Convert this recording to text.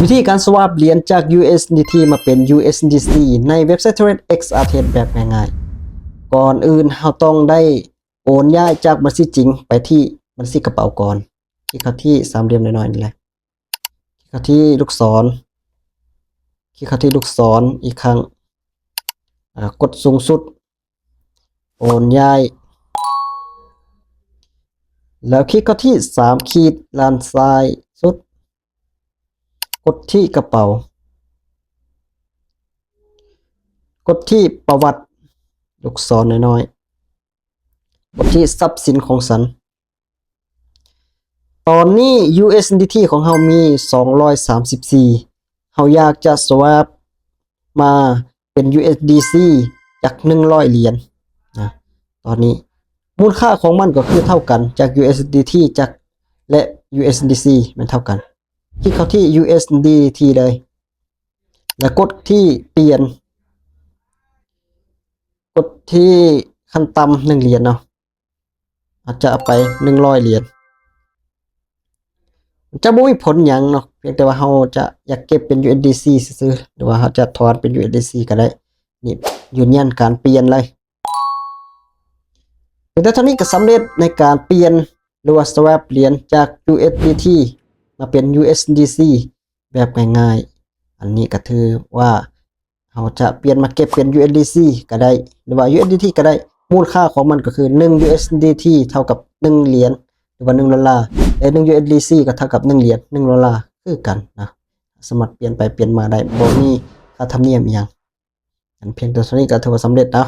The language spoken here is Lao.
ວິທີການສະວາບຫຼຽນຈາກ USDT ມາເປັນ USDC ໃນເວັບໄຊ TRADEX Artest ແບບງ່າຍໆ. ກ່ອນອື່ນເຮົາຕ້ອງໄດ້ໂອນຍ້າຍຈາກບັນຊີຈິງໄປທີ່ບັນຊີກະເປົາກ່ອນ. ຄລິກເຂົ້າທີ່ສາມຫຼ່ຽມນ້ອຍໆນີ້ແຫຼະ. ຄລິກເຂົ້າທີ່ລູກສອນ. ຄລິກເຂົ້າທີ່ລູກສອນອີກຄັ້ງ. ອາ ກົດສູງສຸດ. ໂອນຍ້າຍ ແລ້ວຄລິກເຂົ້າທີ່ສາມຂີດດ້ານຊ້າຍສຸດ. ກົດທີ່ກະເປົາ. ກົດທີ່ປະຫວັດ ລູກສອນນ້ອຍໆ. ກົດທີ່ຊັບສິນຂອງສັນ. ຕອນນີ້ USDT ຂອງເຮົາມີສອງຮ້ອຍສາມສິບສີ່. ເຮົາຢາກຈະສະວາບມາເປັນ USDC ຈັກໜຶ່ງຮ້ອຍຫຼຽນນະ. ຕອນນີ້ມູນຄ່າຂອງມັນກໍຄືເທົ່າກັນ ຈາກ USDT ຈັກ ແລະ USDC ແມ່ນເທົ່າກັນ. ຄລິກເຂົ້າທີ່ USDT ເລີຍ ແລ້ວກົດທີ່ປ່ຽນ. ກົດທີ່ຂັ້ນຕ່ຳໜຶ່ງຫຼຽນເນາະ. ອາດຈະເອົາໄປໜຶ່ງຮ້ອຍຫຼຽນ. ຈະບໍ່ມີຜົນຫຍັງເນາະ, ພຽງແຕ່ວ່າເຮົາຈະຢາກເກັບເປັນ USDC ຊື່ໆ ຫຼືວ່າເຮົາຈະຖອນເປັນ USDC ກໍໄດ້. ນີ້ຢືນຢັນການປ່ຽນເລີຍ. ເປັນແຕ່ເທົ່ານີ້ກໍສຳເລັດໃນການປ່ຽນ ຫຼືວ່າ swap ຫຼຽນຈາກ USDT ມາເປັນ USDC ແບບງ່າຍໆ. ອັນນີ້ກໍຖືວ່າ ເຮົາຈະປ່ຽນມາເກັບເປັນ USDC ກໍໄດ້ ຫຼືວ່າ USDT ກໍໄດ້. ມູນຄ່າຂອງມັນກໍຄື ໜຶ່ງ USDT ເທົ່າກັບໜຶ່ງຫຼຽນ ຫຼືວ່າໜຶ່ງໂດລາ ແລະ ໜຶ່ງ USDC ກໍເທົ່າກັບໜຶ່ງຫຼຽນ ໜຶ່ງໂດລາຄືກັນນະ. ສາມາດປ່ຽນໄປປ່ຽນມາໄດ້ ບໍ່ມີຄ່າທຳນຽມອີ່ຫຍັງ. ອັນພຽງແຕ່ເທົ່ານີ້ກໍຖືວ່າສຳເລັດເນາະ.